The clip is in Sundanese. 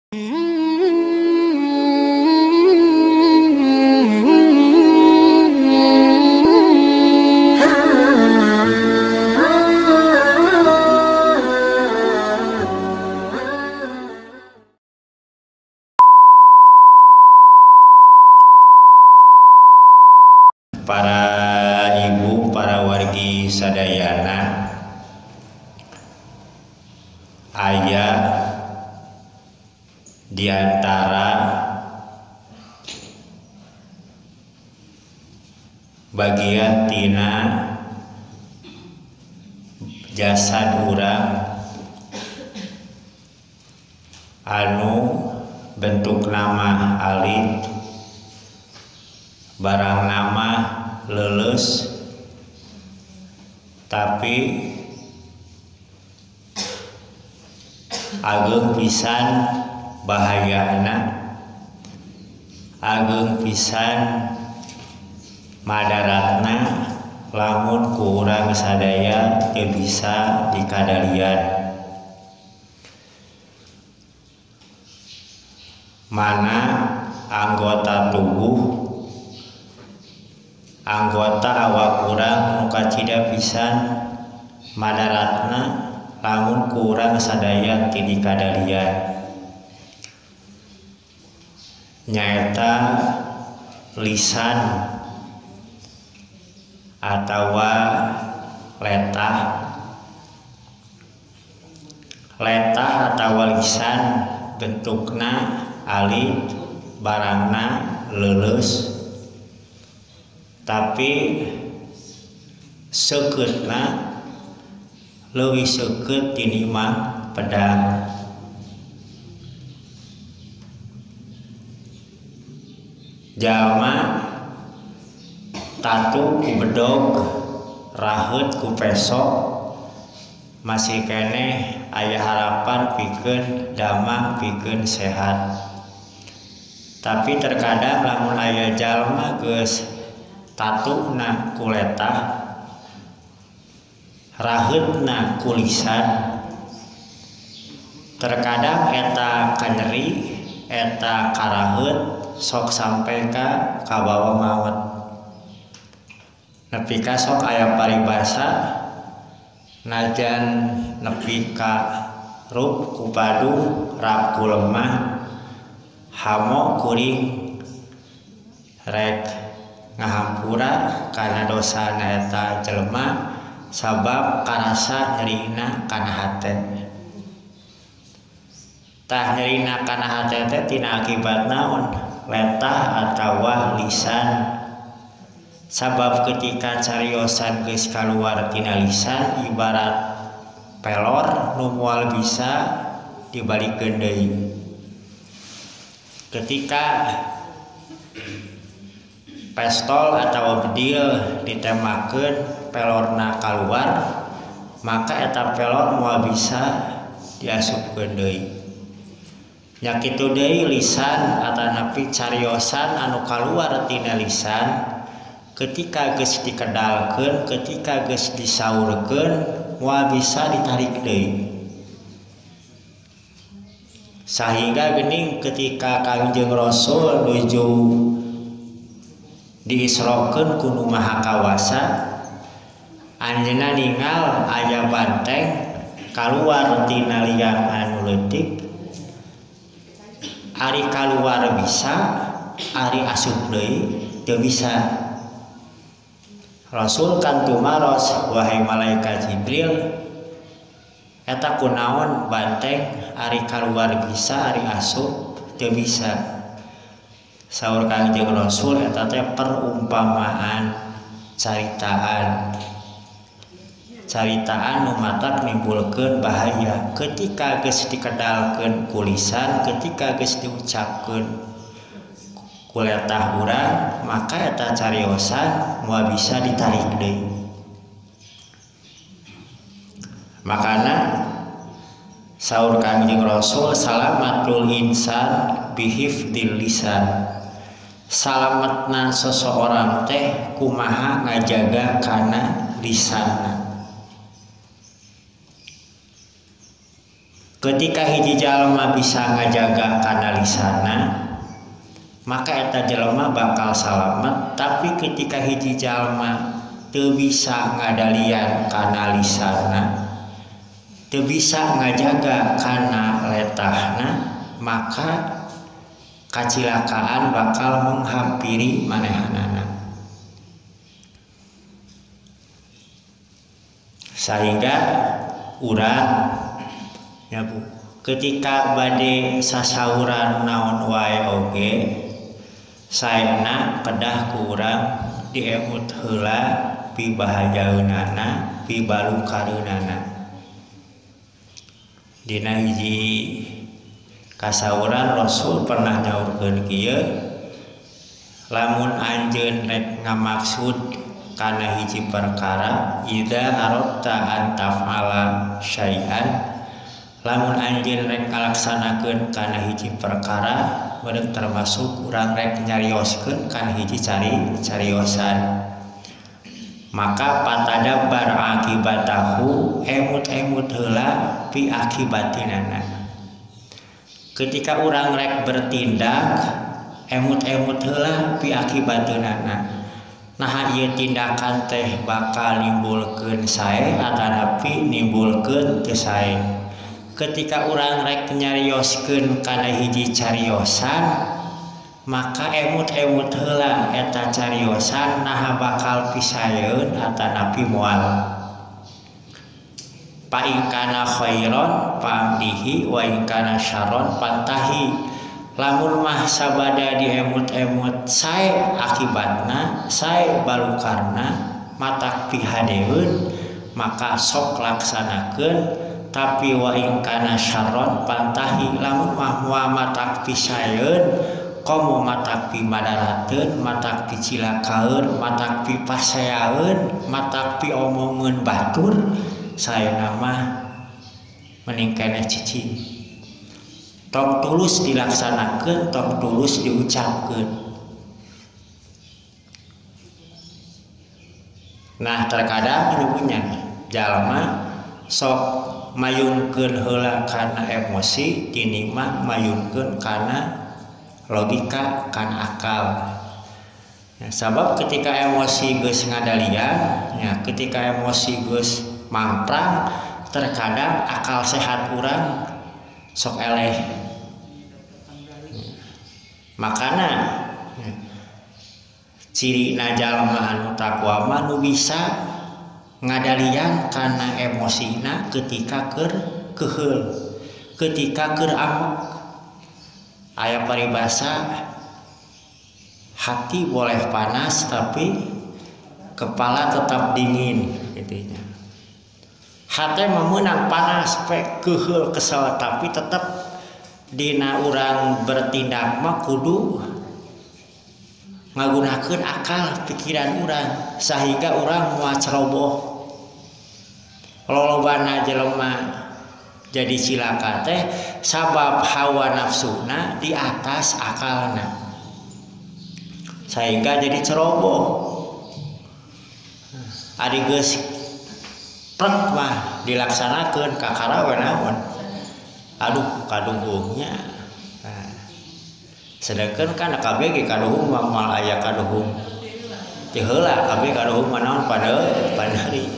Para ibu, para wargi sadayana, aya diantara bagian tina jasad urang anu bentuk nama alit, barang nama leuleus, tapi ageung pisan bahayana, ageung pisan madaratna lamun ku urang sadaya teu bisa dikadalian. Mana anggota tubuh, anggota awak urang nu kacida pisan madaratna lamun ku urang sadaya teu dikadalian, nyaeta lisan atawa letah. Letah atawa lisan bentukna alit, barangna leuleus, tapi seukeutna leuwih seukeut tinimbang pedang. Jalma tatu ku bedog, raheut ku peso, masih keneh aya harapan pikeun damang, pikeun sehat. Tapi terkadang lamun aya jalma geus tatuna ku letah, raheutna ku lisan, terkadang eta kanyeri, eta karaheut, sok sampai ka kabawa maot. Nepi ka sok aya paribasa najan nepi ka rup ku padu, rap ku lemah, hamo kuring rek ngahampura kana dosa eta jelema sabab karasa nyerina kana hate. Tah nyerina kana hate teh tina akibat naon? Letah atawa lisan. Sabab ketika cariosan geus kaluar tina lisan ibarat pelor nu moal bisa dibalikeun deui. Ketika pestol atau bedil ditembakkeun pelorna kaluar, maka eta pelor moal bisa diasupkeun deui. Nya kitu deui lisan atanapi cariosan anu kaluar tina lisan ketika geus dikedalkeun, ketika geus disaurkeun, moal bisa ditarik deui. Sahingga geuning ketika Kangjeng Rasul nuju diisrokeun ku Nu Maha Kawasa, anjeunna ningal aya banteng kaluar tina liang anu leutik, ari kaluar bisa, ari asup deui teu bisa. Rasul kan tumaros, wahai malaikat Jibril, eta kunaon banteng ari kaluar bisa, ari asup teu bisa. Saur Kangjeng Rasul eta teh perumpamaan, caritaan. Caritaan nu matak nimbulkeun bahaya ketika geus dikedalkeun ku lisan, ketika geus diucapkeun ku letah urang, maka eta cariosan moal bisa ditarik deui. Makana saur Kangjeng Rasul, salamatul insan bihifdil lisan. Salametna seseorang teh kumaha ngajaga kana lisanna. Ketika hiji jalma bisa ngajaga kana lisana, maka eta jelema bakal salamet. Tapi ketika hiji jalma teu bisa ngadalian kana lisana, teu bisa ngajaga kana letahna, maka kacilakaan bakal menghampiri manehanana. Sehingga urang ya Bu, ketika bade sasauran naon wae oge saena kedah ku urang diemut heula pibahajaeunana, pibalukareunana. Dina hiji kasauran Rasul pernah nyaurkeun kieu, lamun anjeun rek ngamaksud kana hiji perkara, idza aradta an taf'ala syai'an, lamun anjeun rek ngalaksanakeun kana hiji perkara, meureun termasuk urang rek nyarioskeun kana hiji cariosan, maka patadabbar akibatahu, emut-emut heula pi akibatinana. Ketika urang rek bertindak, emut-emut heula pi akibatinana. Nah, ieu tindakan teh bakal nimbulkeun sae atanapi nimbulkeun teu sae. Ketika urang rek nyarioskeun kana hiji cariosan, maka emut-emut heula eta cariosan naha bakal pisaeun atanapi moal. Fa in kana khairon pamdihi wa in kana syarron pantahi. Lamun mah sabada diemut-emut sae akibatna, sae balukarna, matak pihadeun, maka sok laksanakeun. Tapi wa in kana syarron pantahi, lamun mah moal matak pisaeun, komo matak pimadarateun, matak picilakaeun, matak pipaseaeun, matak piomongeun batur, saena mah mending keneh cicing. Tong tulus dilaksanakeun, tong tulus diucapkeun. Nah, terkadang ibunya jalma sok mayungkeun heula kana emosi, tinimbang mayungkeun kana logika, kana akal. Ya, sabab ketika emosi geus ngadalian, ya, ketika emosi geus mangprang, terkadang akal sehat urang sok eleh. Makana ya, ciri jalma anu takwa mah nu bisa ngadalian kana emosina ketika keur keheul, ketika keur amek. Aya paribasa, hati boleh panas tapi kepala tetap dingin gitu nya. Hati memenang panas pek keheul kesel, tapi tetap dina urang bertindak mah kudu ngagunakeun akal pikiran urang sehingga urang moal ceroboh. Lolobana jelema jadi cilaka teh sabab hawa nafsuna di atas akalna sehingga jadi ceroboh. Ari geus prek mah dilaksanakeun kakara we naon, aduh kaduhungnya. Nah, sedangkan kan kabeh ge kaduhung mah moal aya kaduhung ti heula, kabeh kaduhung mah naon pada panari.